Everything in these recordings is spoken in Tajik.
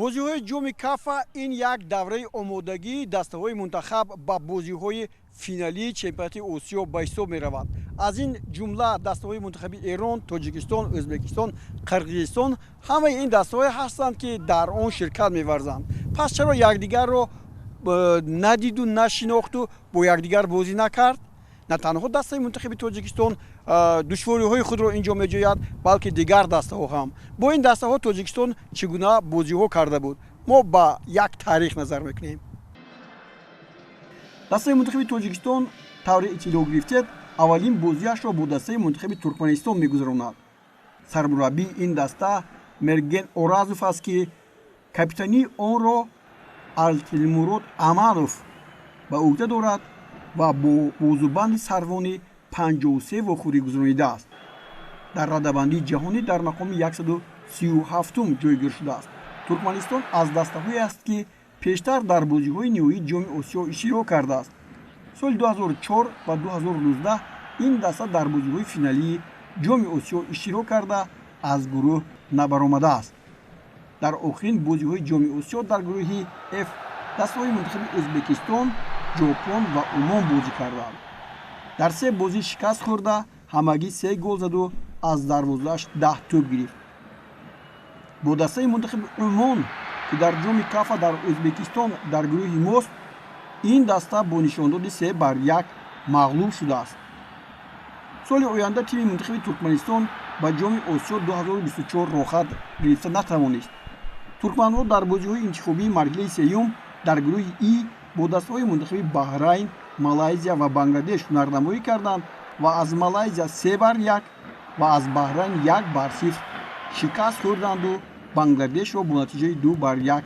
Бозиҳои Ҷоми Кафа ин як давраи омодагии дастаҳои мунтахаб ба бозиҳои финалии чемпионати Осиё ба ҳисоб меравад. Аз ин ҷумла дастаҳои мунтахаби Эрон, Тоҷикистон, Ӯзбекистон, Қирғизистон, ҳамаи ин дастаҳое ҳастанд, ки дар он ширкат меварзанд. Пас чаро якдигарро надиду нашинохту бо якдигар бозӣ накард? На танҳо дастаи мунтахаби Тоҷикистон душвориҳои худро ин ҷо меҷӯяд, балки дигар дастаҳо ҳам. Бо ин дастаҳо Тоҷикистон чӣ гуна бозиҳо карда буд, мо ба як таърих назар мекунем. Дастаи мунтахаби Тоҷикистон, тавре иттилоъ гирифтед, аввалин бозиашро бо дастаи мунтахаби Туркманистон мегузаронад. Сармураббии ин даста Мерген Оразов аст, ки капитании онро Алтимурод Амалов ба ӯҳда дорад ва бо бозубанди сарвонӣ 53 вохӯрӣ гузаронидааст. Дар радабандии ҷаҳонӣ дар мақоми 137-ум ҷойгир шудааст. Туркманистон аз дастаҳое аст, ки пештар дар бозиҳои ниҳоии Ҷоми Осиё иштирок кардааст. Соли 2004 ва 2019 ин даста дар бозиҳои финалии Ҷоми Осиё иштирок карда, аз гурӯҳ набаромадааст. Дар охирин бозиҳои Ҷоми Осиё дар гурӯҳи Ф дастаҳои мунтахаби Ӯзбекистон, Ҷопон ва Умон бозӣ карданд. Дар се бозӣ шикаст хӯрда, ҳамагӣ се гол заду аз дарвозааш 10 тӯб гирифт. Бо дастаи мунтахаби Умон, ки дар Ҷоми Кафа дар Ӯзбекистон дар гурӯҳи мост, ин даста бо нишондоди 3-1 мағлуб шудааст. Соли оянда тими мунтахаби Туркманистон ба Ҷоми Осиё 2024 роҳхат гирифта натавонист. Туркманҳо дар бозиҳои интихобии марҳилаи сеюм дар гурӯҳи И бо дастаҳои мунтахаби Баҳрайн, Малайзия ва Бангладеш ҳунарнамоӣ карданд ва аз Малайзия 3-1 ва аз Баҳрайн 1-0 шикаст хӯрданду Бангладешро бо натиҷаи 2-1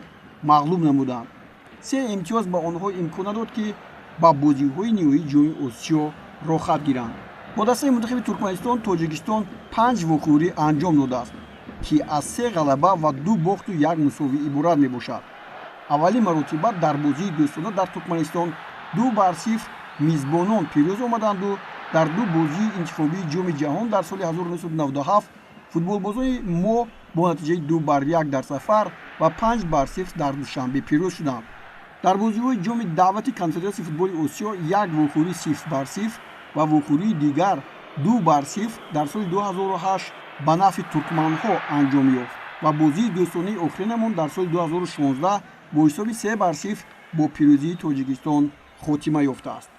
мағлуб намуданд. Се имтиёз ба онҳо имкон надод, ки ба бозиҳои ниҳоии Ҷоми Осиё роҳхат гиранд. Бо дастаи мунтахаби Туркманистон Тоҷикистон панҷ вохӯрӣ анҷом додааст, ки аз се ғалаба ва ду бохту як мусовӣ иборат мебошад. Аввалин маротиба дар бозии дӯстона дар Туркманистон 2-0 мизбонон пирӯз омаданду дар ду бозии интихобии Ҷоми Ҷаҳон дар соли 1997 футболбозони мо бо натиҷаи 2-1 дар сафар ва 5-0 дар Душанбе пирӯз шуданд. Дар бозиҳои Ҷоми даъвати Конфедератсияи футболи Осиё як вохӯрӣ 0-0 ва вохӯрии дигар 2-0 дар соли 2008 ба нафъи туркманҳо анҷом ёфт ва бозии дӯстонаи охиринамон дар соли 2016 бо ҳисоби 3-0 бо пирӯзии Тоҷикистон хотима ёфтааст.